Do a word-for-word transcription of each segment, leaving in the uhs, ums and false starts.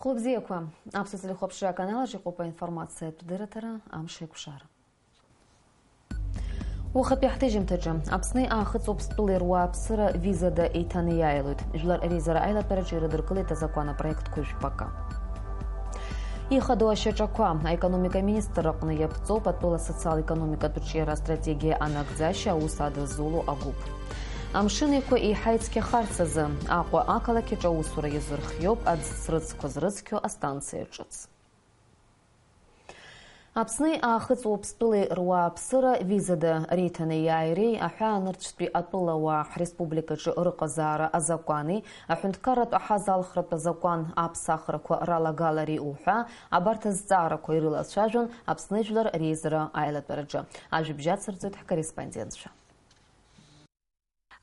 Хәылбзиақәа, аԥсуа телехәаԥшра аканал аҿы иҟоуп аинформациатә дырраҭара Амш еиқәшара. Уахатәи ҳҭыжьымҭаҿы, Аԥсни Аахыҵ Уаԥстәылеи руааԥсыра визада еиҭанеиааилоит. Жәлар реизара аилатәараҿы ирыдыркылеит азакәан апроектқәа жәпакы. Ихадоу ашьаҿақәа, аекономика аминистрра аҟны иаԥҵоуп атәыла асоциал-економикатә ҿиара астратегиа анагӡашьа аус адызуло агәыԥ. Амшын Еиқәа еиҳа ицқьахарц азы, Аҟәа ақалақь аҿы аусура иазырхиоуп аӡ срыцқәа зрыцқьо астанциа ҿыц. Аԥсни Аахыҵ Уаԥстәылеи руааԥсыра визада реиҭанеиааиреи аҳәаанырцәтәи атәылауаа ҳреспубликаҿы рыҟазаара азакәани аҳәынҭқарратә аҳазалхратә азакәан аԥсахрақәа ралагалареи уҳәа, абарҭ азҵаарақәа ирылацәажәон Аԥсны Жәлар реизара аилатәараҿы. Ажәабжь ацырҵоит ҳкорреспондентцәа.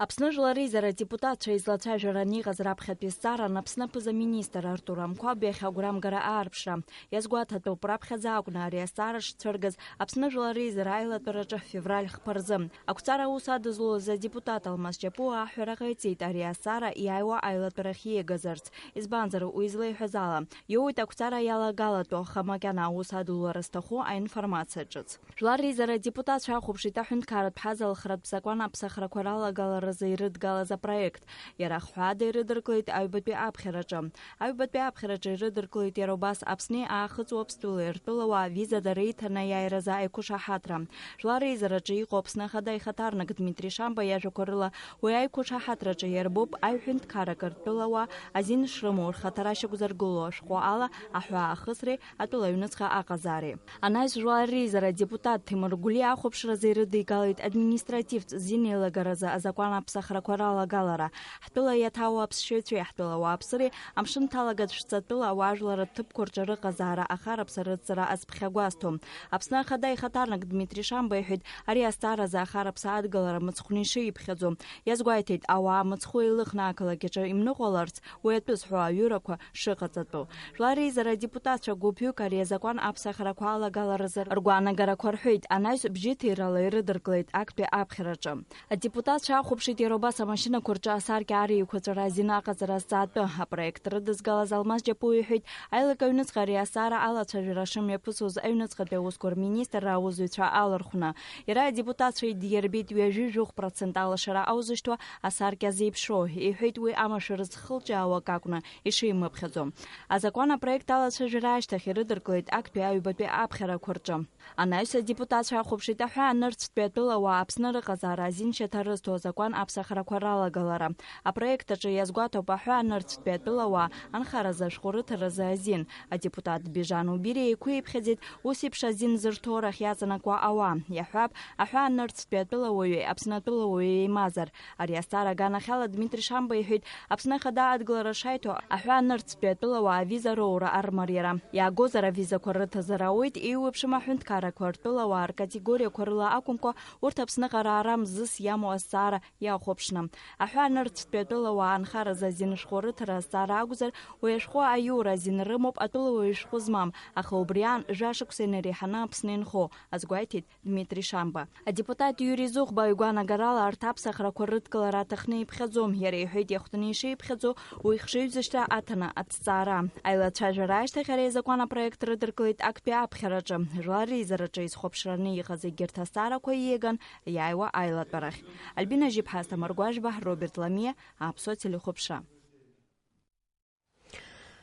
Аԥсны Жәлар реизара адепутатцәа излацәажәараны иҟаз раԥхьатәи зҵааран Аԥсны аԥыза-министр Артур Амқәаб иахь агәрамгара аарԥшра. Иазгәаҭатәуп, раԥхьаӡа акәны ари азҵаара шцәыргаз Аԥсны Жәлар реизара аилатәараҿы февраль хԥа рзы. Ақәҵара аус адызулоз адепутат Алмаз Џьапуа аҳәара ҟаиҵеит ари азҵаара иааиуа аилатәарахь иеигазарц, избанзар, уи злеиҳәаз ала, иоуеит ақәҵара иалагалатәу, аха макьана аус адулара зҭаху аинформациа ҿыц. Жәлар реизара адепутатцәа ахәаԥшит аҳәынҭқарратә ҳазалхратә закәан аԥсахрақәа ралагаларазы ирыдгалаз апроект. Иара ахҳәаада ирыдыркылеит аҩбатәи аԥхьараҿы. Аҩбатәи аԥхьараҿы ирыдыркылеит иара убас Аԥсни Аахыҵ Уаԥстәылеи ртәылауаа визада реиҭанеиааиразы аиқәышаҳаҭра. Жәлар реизараҿы иҟоу Аԥсны Ахада ихаҭарнак Дмитри Шамба иажәақәа рыла, уи аиқәышаҳаҭраҿы иарбоуп аҩ-ҳәынҭқаррак ртәылауаа азин шрымоу, рхаҭара шьақәзыргылоу ашәҟәы ала аҳәаа ахысреи атәыла аҩныҵҟа аҟазаареи. Анаҩс Жәлар реизара адепутат Ҭемыр Гәлиа ахәаԥшразы ирыдигалеит административтә зин еилагаразы азакәан аԥсахрақәа ралагалара. Ҳтәыла иаҭаау аԥсшьаҩцәеи ҳтәыла ауааԥсыреи амшын ҭалагатә шәҵатәыла ауаажәларратә ҭыԥқәа рҿы рыҟазаара ахараԥса рыцҵара азԥхьагәасҭо. Аԥсны Ахада ихаҭарнак Дмитри Шамба иҳәеит, ари азҵааразы ахараԥса адгалара мыцхәны ишиԥхьаӡо. Иазгәеиҭеит, ауаа мыцхәы еилыхны ақалақь аҿы имныҟәаларц, уи атәы зҳәо аҩырақәа шыҟаҵатәу. Жәлар реизара адепутатцәа гәыԥҩык ари азакәан аԥсахрақәа алагаларазы ргәаанагарақәа рҳәеит, анаҩс бжьыҭирала ирыдыркылеит актәи аԥхьараҿы. Адепутатцәа ахәаԥшит иара убас амашьынақәа рҿы асаркьа ар еиқәаҵәара азин аҟаҵара азҵаатәы. Апроект рыдызгалаз Алмаз Џьапуа иҳәеит, аилак аҩныҵҟа ари азҵаара алацәажәара шымҩаԥысуаз аҩныҵҟатәи аусқәа рминистрра аусзуҩцәа алархәны. Иара адепутатцәа идирбеит ҩажәи жәохә процент алашара аузышьҭуа асаркьа зеиԥшроу, иҳәеит уи амашәыр зхылҿиаауа акакәны ишимыԥхьаӡо. Азакәан апроект алацәажәара ашьҭахь ирыдыркылеит актәи аҩбатәи аԥхьарақәа рҿы. Анаҩс адепутатцәа ахәаԥшит аҳәаа нырцәтәи атәылауаа Аԥсны рыҟазаара азин шьаҭа рызҭо азакәан аԥсахрақәа ралагалара. Апроект аҿы иазгәаҭоуп аҳәаа нырцәтәи атәылауаа анхаразы ашәҟәы рыҭаразы азин. Адепутат Бежан Убириа еиқәиԥхьаӡеит ус еиԥш азин зырҭо рахь иаҵанакуа ауаа. Иаҳҳәап, аҳәаа нырцәтәи атәылауаҩи Аԥсны атәылауаҩи еимазар. Ари азҵаара аганахьала Дмитри Шамба иҳәеит, Аԥсны Ахада адгылара шаиҭо, аҳәаа нырцәтәи атәылауаа авиза роура армариара. Иаагозар авизақәа рыҭазар ауеит, еиуеиԥшым аҳәынҭқаррақәа ртәылауаа ркатегориақәа рыла акәымкәа, урҭ Аԥсныҟа раара мзызс иамоу азҵаара иахәаԥшны. Аҳәаа нырцәтәи атәылауаа анхаразы азин шәҟәы рыҭара азҵаара акәзар, уи ашәҟәы аиура азин рымоуп атәылауаҩ шәҟәы змам, аха убри аан жәа шықәса инареиҳаны Аԥсны инхо, азгәеиҭеит Дмитри Шамба. Адепутат Иури Зухба игәаанагарала арҭ аԥсахрақәа рыдкылара аҭахны иԥхьаӡом, иара иҳәеит иахәҭаны ишиԥхьаӡо уи хшыҩзышьҭра аҭаны аҭҵаара. Аилацәажәара ашьҭахь ари азакәан апроект рыдыркылеит актәи аԥхьараҿы. Жәлар реизараҿы изхәаԥшраны иҟаз егьырҭ азҵаарақәа ииаган иааиуа аилатәарахь. Альбина Жьиԥҳа, Асҭамыр Гәажәба, Роберт Ламиа, Аԥсуа телехәаԥшра.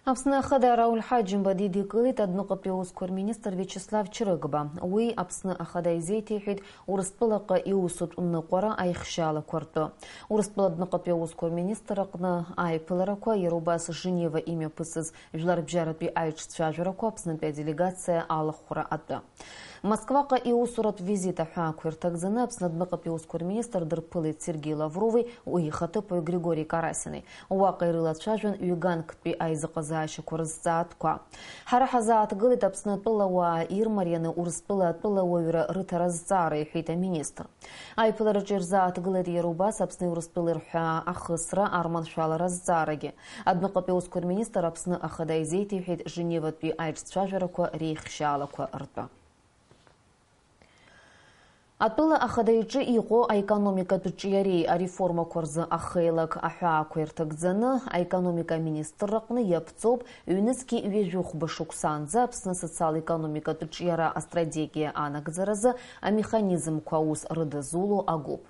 Аԥсны Ахада Рауль Ҳаџьымба дидикылеит адәныҟатәи аусқәа рминистр Виачеслав Чрыгба. Уи Аԥсны Ахада изеиҭеиҳәеит Урыстәылаҟа иусутә ныҟәара аихшьаалақәа ртәы. Урыстәыла адәныҟатәи аусқәа рминистр аҟны аиԥыларақәа, иара убас Женева имҩаԥысыз жәларбжьаратәи аиҿцәажәарақәа Аԥснытәи аделегациа алахәра атәы. Москваҟа иусуратә визит аҳәаақәа ирҭагӡаны Аԥсны адәныҟатәи аусқәа рминистр дырԥылеит Сергеи Лаврови уи ихаҭыԥуаҩ Григори Карасини. Уаҟа ирылацәажәон ҩганктәи аизыҟазаашьақәа рызҵаатәқәа. Ҳара ҳазааҭгылеит Аԥсны атәылауаа ирмарианы Урыстәыла атәылауаҩра рыҭара азҵаара, иҳәеит аминистр. Аиԥылараҿы ирзааҭгылеит иара убас Аԥсни Урыстәылеи рҳәаа ахысра, арманшәалара азҵаарагьы. Адәныҟатәи аусқәа рминистр Аԥсны Ахада изеиҭеиҳәеит Женеватәи аиҿцәажәарақәа реихшьаалақәа ртәы. Атәыла ахада иҿы иҟоу аекономикатә ҿиареи ареформақәа рзы ахеилак аҳәаақәа ирҭагӡаны аекономика аминистрраҟны иаԥҵоуп ҩнызқьи ҩажәихәба шықәсаанӡа Аԥсны асоциал-економикатә ҿиара астратегиа анагӡаразы амеханизмқәа аус рыдызуло агәыԥ.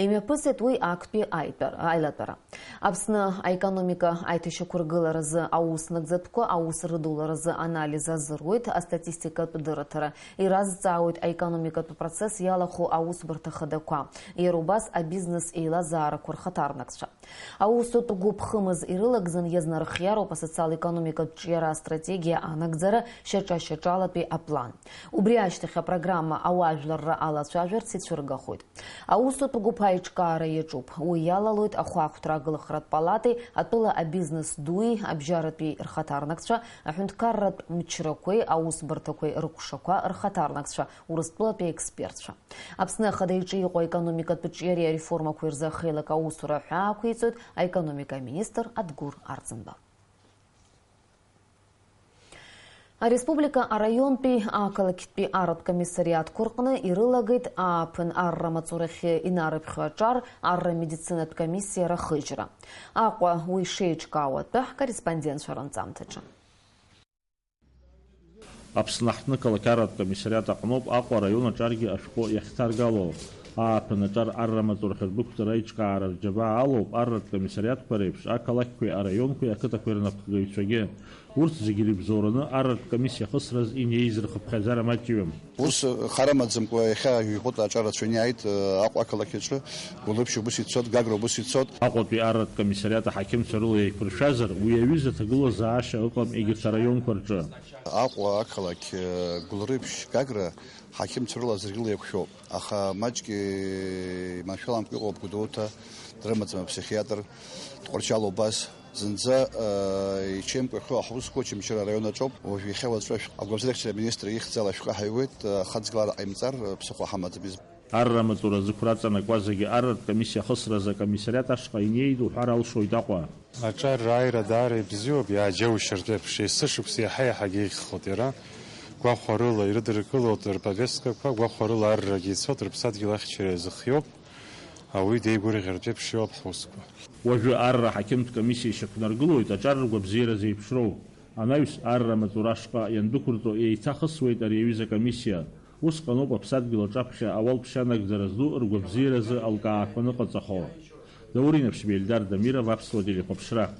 Имҩаԥысит уи актәи аитәар-, аилатәара. Аԥсны аекономика аиҭашьақәыргыларазы аус нагӡатәқәа аус рыдуларазы анализ азыруеит астатистикатә дырраҭара, иразҵаауеит аекономикатә процесс иалахәу аусбарҭа хадақәа, иара убас абизнес еилазаарақәа рхаҭарнакцәа. Аусутә гәыԥ хымз ирылагӡан иазнархиароуп асоциал-економикатә ҿиара астратегиа анагӡара шьаҿа-шьаҿалатәи аплан. Убри ашьҭахь апрограмма ауаажәларра алацәажәарц ицәыргахоит. Аусутә гәыԥ аиҿкаара иаҿуп. Уи иалалоит ахәаахәҭра агылахратә палатеи атәыла абизнес дуи, абжьаратәи рхаҭарнакцәа, аҳәынҭқарратә мчрақәеи аусбарҭақәеи рыкәшақәа рхаҭарнакцәа, Урыстәылатәи аекспертцәа. Аԥсны ахада иҿы иҟоу аекономикатә ҿиареи ареформақәеи рзы ахеилак аусура ҳәа ақәиҵоит аекономика аминистр Адгәыр Арӡынба. Ареспублика араионтәи ақалақьтәи арратә комиссариатқәа рҟны ирылагеит ааԥын арра маҵурахьы инарыԥхьо аҿар арра медицинатә комиссиа рахыжьра. Аҟәа уи шеиҿкаау атәы ҳкорреспондентцәа ранҵамҭаҿы. Аԥсны аҳҭны-қалақь арратә комиссариат аҟноуп Аҟәа араион аҿаргьы ашәҟәы иахьҭаргало. Ааԥын аҿар арра маҵура хьырдәықәҵара аиҿкаара рџьабаа алоуп арратә комиссариатқәа реиԥш, ақалақьқәеи араионқәеи ақыҭақәеи рнапхгаҩцәагьы. Урҭ зегьы ирыбзоураны арратә комиссиа ахысраз инеиз рхыԥхьаӡара маҷҩым. Ус хара амаӡамкәа иахьа ҩбоит аҿар рацәаны иааит, э, Аҟәа ақалақь аҿы, Гәылрыԥшь убыс ицоит, Гагра убыс ицоит. Аҟәатәи арратә комиссариат аҳақьымцәа рыла еиқәыршәазар, уи аҩыза аҭагылазаашьа ыҟам егьырҭ араионқәа рҿы. Аҟәа ақалақь, э, Гәылрыԥшь, Гагра ҳақьымцәа рыла зегь рыла еиқәшәоуп, аха маҷк, э, иманшәаламкәа иҟоуп Гәдоуҭа, дрымаӡам аԥсихиатр, Тҟәарчал убас. Зынӡа, э, иҽеимкәа иахьоу ҳусқәа Очамчыра араион аҿоуп. Уажә иахьа уаҵәы ашәҟәы агәабзиарахьчара аминистр ихьӡала ашәҟәы ҳаиуеит, э, хыӡгала ҳаимҵар, э, ԥсыхәа ҳамаӡам. Арра амаҵура зықәраҵанакуа зегьы арратә комиссиа ахысразы акомиссариат ашҟа инеит уҳәар алшоит Аҟәа. Аҿар рааира даара ибзиоуп, иааџьоушьартә еиԥш, есышықәса иаҳа-иаҳагьы еиӷьхоит иара. Гәахәарыла ирыдыркылоит рповесткақәа, гәахәарыла аррагьы ицоит, рыԥсадгьыл ахьчара иазыхиоуп. Ауаҩы деигәырӷьартә еиԥш иоуп ҳусқәа. Уажәы арра ҳақьымтә комиссиа ишьақәнаргылоит аҿар ргәабзиара зеиԥшроу. Анаҩс арра амаҵура ашҟа иандәықәырҵо еиҭахысуеит ари аҩыза комиссиа. Усҟаноуп аԥсадгьыл аҿаԥхьа ауалԥшьа анагӡара зду ргәабзиаразы алкаақәа аныҟаҵахо. Даур Инаԥшьба, Ельдар Дамиров, Аԥсуа телехәаԥшра.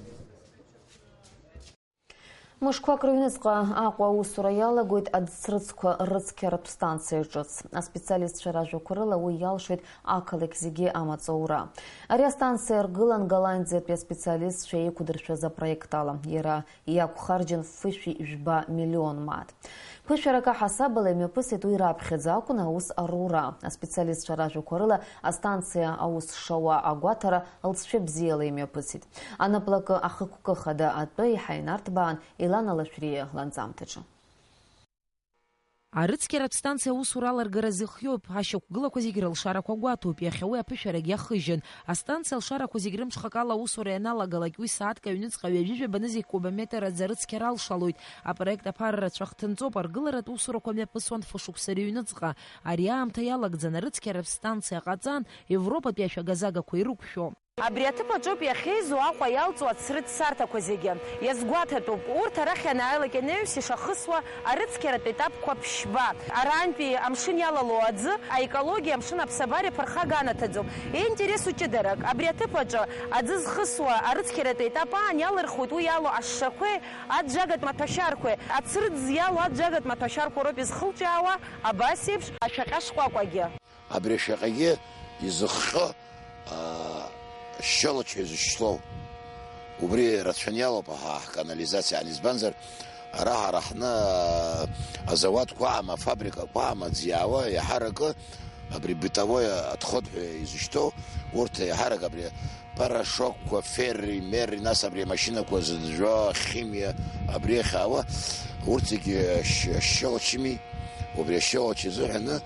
Мышқәак рыҩныҵҟа Аҟәа аусура иалагоит аӡ-срыцқәа рыцқьаратә станциа ҿыц. Аспециалистцәа ражәақәа рыла уи иалшоит ақалақь зегьы амаҵура. Ари астанциа аргылан Голландиатәи аспециалистцәа еиқәдыршәаз апроект ала. Иара иақәхарџьын фышәи жәба миллион мааҭ. Ԥышәарак аҳасабала имҩаԥысит уи раԥхьаӡа акәын аус арура. Аспециалистцәа ражәақәа рыла астанциа аус шауа агәаҭара лҵшәа бзиала имҩаԥысит. Анаплакы ахықәкы хада атәы иҳаинарҭбаан Елана Лашәриа ланҵамҭаҿы. Арыцқьаратә станциа аусура аларгара зыхиоуп, ашьақәгылақәа зегь рылшарақәа гәаҭоуп, иахьа уи аԥышәарагь иахыжьын. Астанциа алшарақәа зегь рымҽхакала аусура ианалагалак, уи сааҭк аҩныҵҟа ҩажәи жәаба нызқь кубометр аӡы арыцқьара алшалоит. Апроект аԥара рацәа хҭынҵоуп, аргыларатә усурақәа мҩаԥысуан фышықәса рыҩныҵҟа. Ари аамҭа иалагӡан, арыцқьаратә станциа ҟаҵан, Европатәи ашәага-загақәа ирықәшәо. Абри аҭыԥ аҿоуп иахьеизо Аҟәа иалҵуа ацрыҵ сарҭақәа зегьы. Иазгәаҭатәуп, урҭ арахь ианааилак ианаҩс ишахысуа арыцқьаратә етапқәа ԥшьба. Арантәи амшын иалало аӡы аекологиа, амшын аԥсабареи аԥырхага анаҭаӡом. Интересу ҷыдарак, абри аҭыԥ аҿы аӡы зхысуа арыцқьаратә етап аан иалырхуеит уи иалоу ашшақәеи аӡәӡәагатә маҭәашьарқәеи. Ацрыҵ иалоу аӡәӡәагатә маҭәашьарқәа роуп изхылҿиаауа абас еиԥш ашәаҟьа шкәакәагьы. Абри ашәаҟьагьы изыхҟьо, аа, шьалача изышьҭоу. Убри рацәаны иалоуп ҳа ҳканализациа, избанзар, ара ҳара ҳҟны, аа, азауадқәа аҟам, афабрикақәа аҟам, аӡы иаауа, иаҳаракы абри бытовой отход ҳәа изышьҭоу, урҭ иаҳарак абри Порошокқәа, ферри, мерри, нас абри амашьынақәа зыӡәӡәо, ахимиа, абри иахьаауа, урҭ зегьы ашь-, ашьшьыла чми, убри ашьшьыла чы изыҳәаны,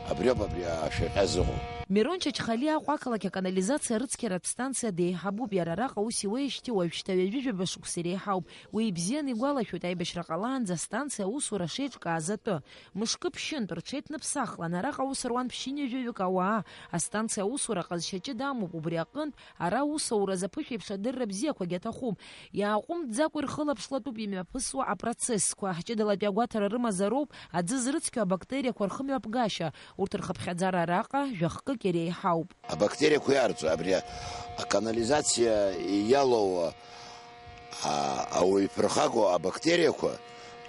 абриоуп абри ашәаҟьа зыҟоу. Мирон Чачхалиа Аҟәа ақалақь аканализациа рыцқьаратә станциа деиҳабуп, иара араҟа аус иуеижьҭеи уажәшьҭа ҩажәижәаба шықәса иреиҳауп. Уи ибзианы игәалашәоит, аибашьра ҟалаанӡа астанциа аусура шеиҿкааз атәы. Мышкы ԥшьынтә рҽеиҭныԥсахлан, араҟа аус руан ԥшьынҩажәаҩык ауаа. Астанциа аусура ҟазшьа ҷыда амоуп, убри аҟынтә, ара аусураз аԥышәеиԥш адырра бзиақәагьы аҭахуп. Иааҟәымҵӡакәа ирхылаԥшлатәуп имҩаԥысуа апроцессқәа. Ҷыдалатәи агәаҭара рымазароуп аӡы зрыцқьо абактериақәа рхымҩаԥгашьа. Урҭ рхыԥхьаӡара араҟа жәахкык иреиҳауп. Абактериақәа иаарҵо, абри аканализациа иалоу, а, ауаҩ иԥырхагоу абактериақәа,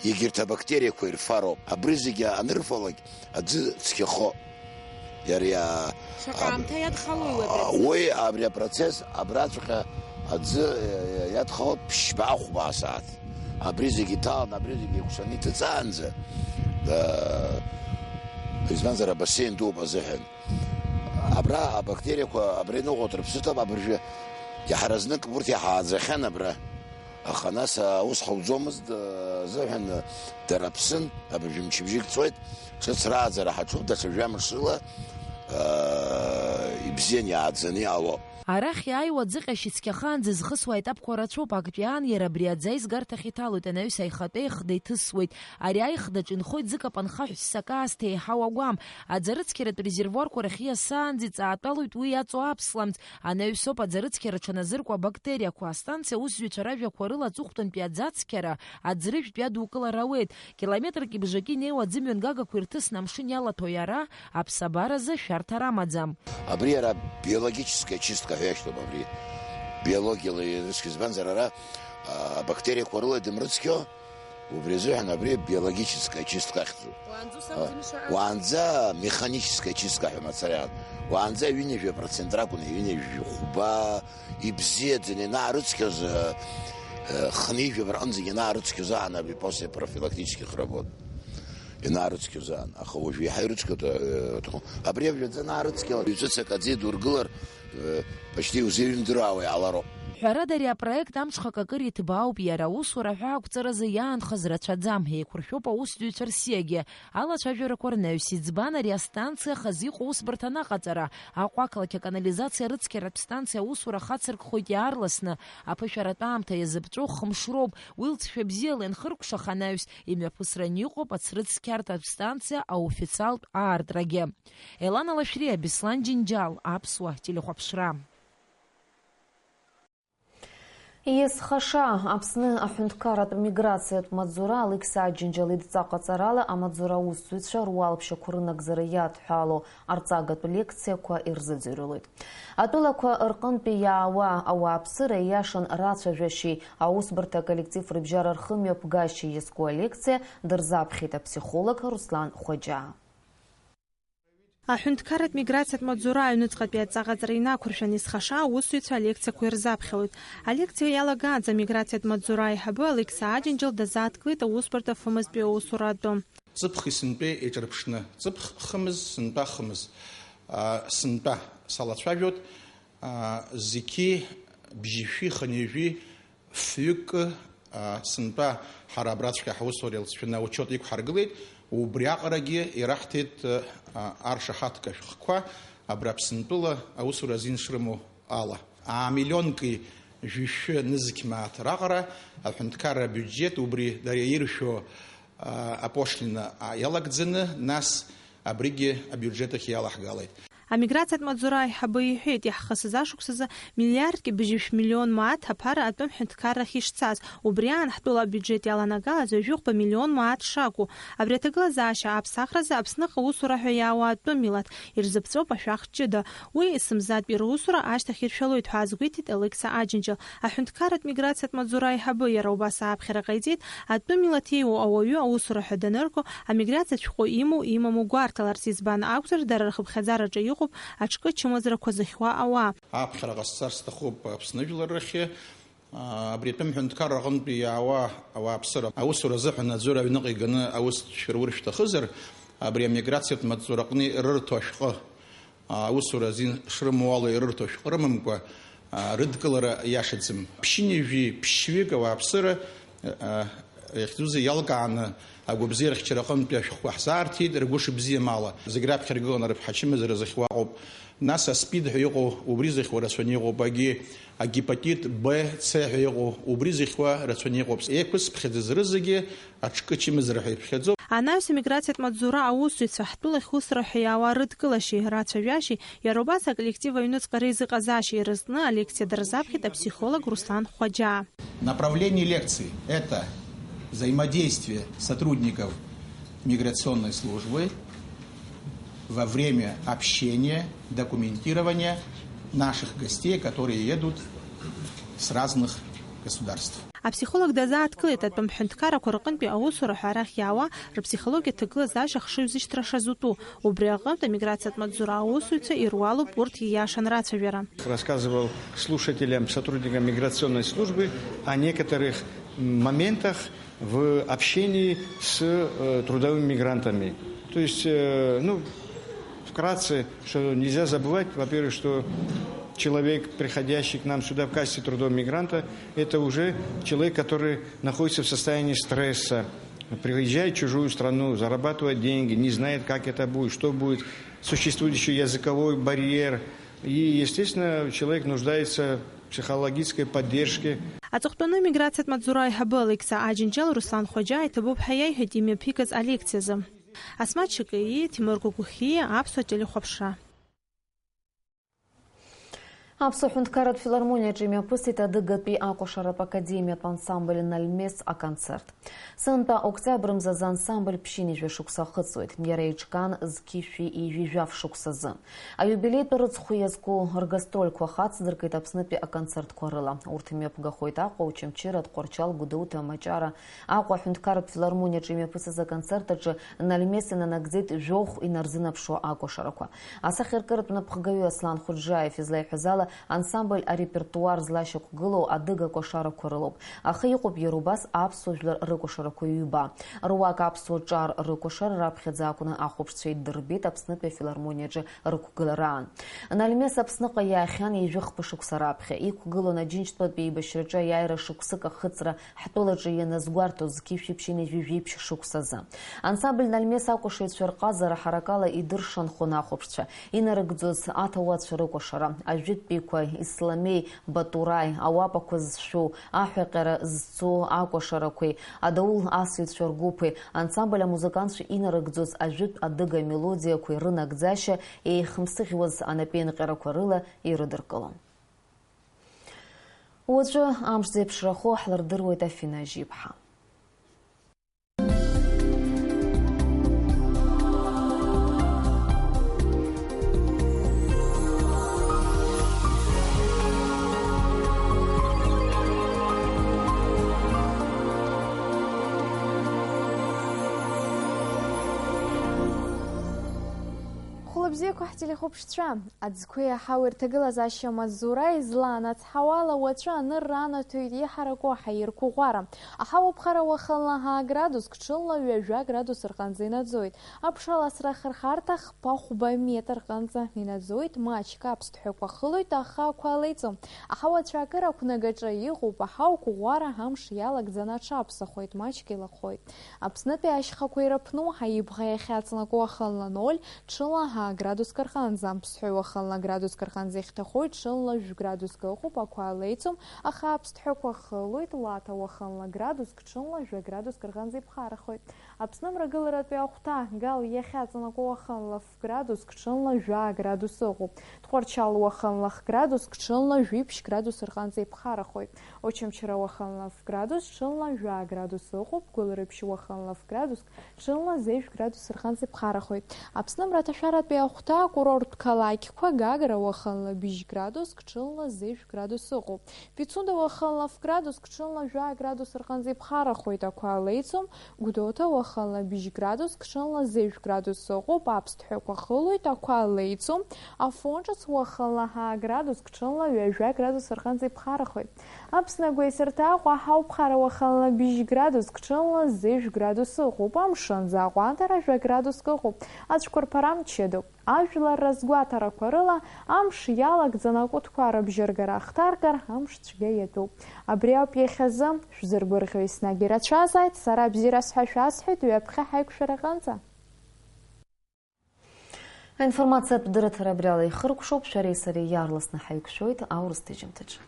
егьырҭ абактериақәа ирфароуп. Абри зегьы анырфалак, аӡы цқьахо. Иара иа-, Шаҟа а, аамҭа иадхалои уи абри а, аӡы? Уи абри апроцесс абраҵәҟьа аӡы, э, иадхалоит ԥшьба-хәба асааҭ. Абри зегьы иҭалан, абри зегьы еикәшаны иҭыҵаанӡа, э, избанзар, абассеин дууп азыҳәан. Абра абактериақәа абра иныҟәоит, рыԥсы ҭоуп, абыржәы иаҳаразнак урҭ иҳааӡахьан абра. Аха нас аус ҟауҵомызт, э, азыҳәан, э, дара аԥсын, абыржәы мчыбжьык ҵуеит, ҿыц рааӡара ҳаҿуп, даҽа жәамш рыла, э, ибзиан иааӡаны иҟало. Арахь иааиуа аӡыҟьашь ицқьахаанӡа зхысуа аетапқәа рацәоуп, актәи аан иара абри аӡы аизгарҭахь иҭалоит, анаҩс аихатәы аихда иҭысуеит. Ари аихдаҿ инхоит зыкапан хаҳә ссака аасҭа еиҳау агәам. Аӡы арыцқьаратә резервуарқәа рахь иасаанӡа иҵаатәалоит уи иаҵоу аԥслымӡ. Анаҩсоуп аӡы арыцқьара аҽаназыркуа абактериақәа. Астанциа аусзуҩцәа ражәақәа рыла аҵыхәтәантәи аӡы ацқьара аӡрыжәтәи адукылар ауеит. Километрки бжаки инеиуа аӡы мҩангагақәа ирҭысны амшын иалаҭәо иара, аԥсабаразы шәарҭара амаӡам. Абри иара биологическая чистка ҳәа иашьҭоуп абри. Биологиала ирыцқьо, избанзар ара, а, абактериақәа рыла дымрыцқьо, убри азыҳәан абри биологическая чистка ахьӡуп. Уаанӡа ус акәӡами шаҟа? Уаанӡа механическая чистка ҳәа мацара иҟан. Уаанӡа ҩынҩажәа процент ракәын, ҩынҩажәи хәба, ибзиаӡаны ианаарыцқьоз, э, э, хынҩажәи жәаба рҟынӡагьы ианаарыцқьоз аан абри после профилактических работ. Ианаарыцқьоз аан. Аха уажә еиҳа ирыцқьоит, э, аҭаху. Абри абжаӡы анаарыцқьала, ҩ-ҵәыцак аӡы идургылар, э, почти иузеиҩымдыруаауа иҟалароуп. Ҳәарада, ари апроект амҽхак акыр иҭбаауп, иара аусура ҳәа ақәҵаразы иаанхаз рацәаӡам, еиқәыршәоуп аусзуҩцәа рсиагьы. Алацәажәарақәа рнаҩс, иӡбан ари астанциа хазы иҟоу усбарҭа анаҟаҵара? Аҟәа ақалақь аканализациа рыцқьаратә станциа аусура хацыркхоит иаарласны. Аԥышәаратә аамҭа иазыԥҵәо хымш роуп. Уи лҵшәа бзиала ианхыркәшаха анаҩс, имҩаԥысран иҟоуп ацрыҵқьартә станциа аофициалтә аартрагьы. Елана Лашәриа, Беслан Џьынџьал, Аԥсуа телехәаԥшра. Есхаша, Аԥсны аҳәынҭқарратә миграциатә маҵзура Алықьса Аџьынџьал идҵа ҟаҵарала амаҵзура аусзуҩцәа руалԥшьақәа рынагӡара иадҳәалоу арҵагатә лекциақәа ирзыӡырҩлоит. Атәылақәа рҟынтәи иаауа ауааԥсыра ииашан рацәажәашьеи аусбарҭа аколлектив рыбжьара рхымҩаԥгашьеи иазку алекциа дырзаԥхьеит аԥсихолог Руслан Хәаџьаа. Аҳәынҭқарратә миграциатә маҵзура аҩныҵҟатәи адҵа ҟаҵара инақәыршәан, есхаша аусзуҩцәа алекциақәа ирзаԥхьалоит. Алекциа иалагаанӡа амиграциатә маҵзура аиҳабы Алықьса Аџьынџьал дазааҭгылеит аусбарҭа фымызтәи аусура атәы. Ҵыԥхи сынтәеи еиҿырԥшны, ҵыԥх хымыз, сынтәа хымыз, аа, сынтәа салацәажәоит, аа, зқьи бжьышәи хынҩажәи фҩык, а, сынтәа ҳара абраҵәҟьа ҳусура иалҵшәаны аучет иқәҳаргылеит, убри аҟарагьы ираҳҭеит, а, аршаҳаҭга шәҟәқәа абра Аԥсынтәыла аусура азин шрымоу ала. А, миллионки жәшәы нызқь мааҭ раҟара аҳәынҭқарра абиуџьет убри дара иршәо, а, апошлина, а, иалагӡаны, нас абригьы абиуџьет ахь иалаҳгалеит. Амиграциатә маҵзура аиҳабы иҳәеит, иаҳхысыз ашықәсазы миллиардки быжьышә миллион мааҭ аԥара атәым ҳәынҭқаррахь ишцаз, убри аан ҳтәыла абиуџьет иаланагалаз ҩажәи хәба миллион мааҭ шакәу. Абри аҭагылазаашьа аԥсахразы Аԥсныҟа усура ҳәа иаауа атәым милаҭ ирзыԥҵәоуп ашәах ҷыда. Уи есымзатәи русура ашьҭахь иршәалоит ҳәа азгәеиҭеит Алықьса Аџьынџьал. Аҳәынҭқарратә миграциатә маҵзура аиҳабы иара убас ааԥхьара ҟаиҵеит, атәым милаҭ иеиуоу ауаҩы аусура ҳәа данырго, амиграциатә шәҟәы имоу, имаму гәарҭаларц, избан акәзар, дара рхыԥхьаӡараҿы иҟоуп аҿкы чымазарақәа зыхьуа ауаа. Аԥхьара ҟасҵар сҭахуп Аԥсны жәлар рахьы, а, абри атәым ҳәынҭқарра аҟынтәи иаауа ауааԥсыра аусура азыҳәан аӡәыр аҩныҟа иганы аус шәырур шәҭахызар, абри амиграциатә маҵзураҟны ирырҭо ашәҟәы, аусура азин шрымоу ала ирырҭо ашәҟәы рымамкәа, а, рыдкылара иашаӡам. Ԥшьынҩажәи ԥшьҩык ауааԥсыра, а, иахьӡузеи иалкааны агәабзиарахьчара аҟынтәи ашәҟәқәа ҳзаарҭеит, ргәы шыбзиам ала. Зегь раԥхьа иргыланы рыԥҳа ачымазара зыхьуа аҟоуп, Нас аспид ҳәа иҟоу убри зыхьуа рацәаны иҟоуп, агьи агепатит Б, С ҳәа иҟоу убри зыхьуа рацәаны иҟоуп. Еиқәызԥхьаӡаз рызегьы аҿкычымазара ҳәа иԥхьаӡоуп. Анаҩс амиграциатә маҵзура аусзуҩцәа ҳтәылахь усра ҳәа иаауа рыдкылашьеи рацәажәашьеи, иара убас аколлектив аҩныҵҟа реизыҟазаашьеи рызкны алекциа дырзаԥхьеит аԥсихолог Руслан Хәаџьаа. Направление лекции — это взаимодействие сотрудников миграционной службы во время общения, документирования наших гостей, которые едут с разных государств. Аԥсихолог дазааҭгылеит атәым ҳәынҭқаррақәа рҟынтәи аусура ҳәа арахь иаауа рыԥсихологиатә ҭагылазаашьа ахшыҩзышьҭра шазутәу. Убри аҟынтә амиграциатә маҵзура аусзуҩцәа ируалуп урҭ ииашан рацәажәара. Рассказывал слушателям, сотрудникам миграционной службы о некоторых моментах в общении с, э, трудовыми мигрантами. То есть, э, ну, вкратце, что нельзя забывать, во-первых, что человек, приходящий к нам сюда в качестве трудового мигранта, это уже человек, который находится в состоянии стресса, приезжает в чужую страну, зарабатывает деньги, не знает, как это будет, что будет, существует ещё языковой барьер, и, естественно, человек нуждается в психологической поддержке. Аҵыхәтәаны амиграциатә маҵзура аиҳабы Алықьса Аџьынџьал Руслан Хәаџьаа иҭабуп ҳәа иаиҳәеит имҩаԥигаз алекциазы. Асмаҭ Шакаииа, Ҭемыр Гәагәхиа, Аԥсуа телехәаԥшра. Аԥсуа ҳәынҭқарратә филармониаҿы имҩаԥысит Адыгатәи акәашаратә академиатә ансамбль Нальмес аконцерт. Сынтәа октиабр мзазы ансамбль ԥшьынҩажәа шықәса ахыҵуеит. Иара еиҿкаан зқьышәи ҩажәи жәаф шықәсазы. Аиубилеитә рыцхә иазку ргастрольқәа хацдыркит Аԥснытәи аконцертқәа рыла. Урҭ имҩаԥгахоит Аҟәа, Очамчыра, Тҟәарчал, Гәдоуҭа, Маҷара. Аҟәа аҳәынҭқарратә филармониаҿы имҩаԥысыз аконцерт аҿы Нальмес инанагӡеит жәохә инарзынаԥшуа акәашарақәа. Асахьаркыратә напхгаҩы Аслан Хуџаев излаиҳәаз ала, ансамбль арепертуар злашьақәгылоу адыга кәашарақәа рылоуп. Аха иҟоуп иара убас аԥсуа жәлар рыкәашарақәа ҩба. Руак аԥсуа ҿар рыкәашара раԥхьаӡа акәны ахәаԥшцәа иддырбеит Аԥснытәи афилармониаҿы рықәгылараан. Нальмес Аԥсныҟа иаахьан ҩажәи хԥа шықәса раԥхьа. Иқәгылон Аџьынџьтәылатәи еибашьраҿы аиааира шықәсык ахыҵра ҳтәылаҿы ианазгәарҭоз зқьышәи ԥшьынҩажәи жәиԥшь шықәсазы. Ансамбль Нальмес акәашаҩцәа рҟазара ҳаракала идыршанхон ахәаԥшцәа. Инарыгӡоз аҭауадцәа рыкәашара, ажәытәтәиқәа Исламеи Батураи, ауапақәа зшәу, аҳәаҟьара зцу акәашарақәеи, адаул асыҩцәа ргәыԥи, ансамбль амузыкантцәа инарыгӡоз ажәытә адыга мелодиақәеи рынагӡашьа еихымсыӷьуаз анапеинҟьарақәа рыла ирыдыркылон. Уаҵәы амш зеиԥшрахо ҳлырдыруеит Афина Ажьиԥҳа. Хәлыбзиақәа ҳтелехәаԥшцәа, аӡқәеи аҳауеи рҭагылазаашьа амаҵзура излаанацҳауала уаҵәы анырра анаҭоит иҳараку аҳаирқәа ӷәӷәара. Аҳауа ԥхара уахынла ҳаа градуск, ҽынла ҩажәа градус рҟынӡа инаӡоит. Аԥша ласра ахырхарҭа хԥа-хәба метр рҟынӡа инаӡоит, маҷк аԥсҭҳәақәа хылоит, аха ақәа леиҵом. Аҳауа ацәаакыра ақәнагаҿы иҟоуп, аҳауа қәыӷәӷәара амш иалагӡаны аҽаԥсахоит, маҷк илахоит. Аԥснытәи ашьхақәа ирыԥну ҳаибӷа иахьаҵанакуа уахынла ноль, ҽынла ҳаа градуск рҟынӡа, аԥсҳәа уахынла градуск рҟынӡа ихьҭахоит, ҽынла жәградуск ыҟоуп, ақәа леиҵом, аха аԥсҭҳәақәа хылоит, Лаҭа уахынла градуск, ҽынла жәа градуск рҟынӡа иԥхарахоит. Аԥсны мрагыларатәи ахәҭа Гал иахьаҵанакуа уахынла ф градуск, ҽынла жәаа градус ыҟоуп. Тҟәарчал уахынла х градуск, ҽынла жәиԥшь градус рҟынӡа иԥхарахоит. Очамчыра уахынла ф градус, ҽынла жәаа градус ыҟоуп. Гәылрыԥшь уахынла ф градуск, ҽынла зежә градус рҟынӡа иԥхарахоит. Аԥсны мраҭашәаратәи ахәҭа акурорттә қалақьқәа Гагра уахынла быжь градуск, ҽынла зежә градус ыҟоуп. Пицунда уахынла ф градуск, ҽынла жәаа градус рҟынӡа иԥхарахоит, ақәа леиҵом. Гәдоуҭа уахынла быжь градуск, ҽынла зежә градус ыҟоуп, аԥсҭҳәақәа хылоит, ақәа леиҵом. Афон ҿыц уахынла ҳаа градуск, ҽынла ҩажәа градус рҟынӡа иԥхарахоит. Аԥсны агәеисырҭа Аҟәа аҳауа ԥхара уахынла быжь градуск, ҽынла зежә градус ыҟоуп, амшын аҟәандара жәа градуск ыҟоуп, ацәқәырԥара мчыдоуп. Ажәлар разгәаҭарақәа рыла, амш иалагӡаны акәытқәа рыбжьыргара ахҭаркыр, амш цәгьа иатәуп. Абри ауп иахьазы, шәзыргәырӷьо еснагь ирацәазааит, сара бзиарас ҳәа шәасҳәеит, ҩаԥхьа ҳаиқәшәараҟынӡа. Аинформациатә дырраҭара абриала ихыркәшоуп, шәареи сареи иаарласны ҳаиқәшәоит аурыс ҭыжьымҭаҿы.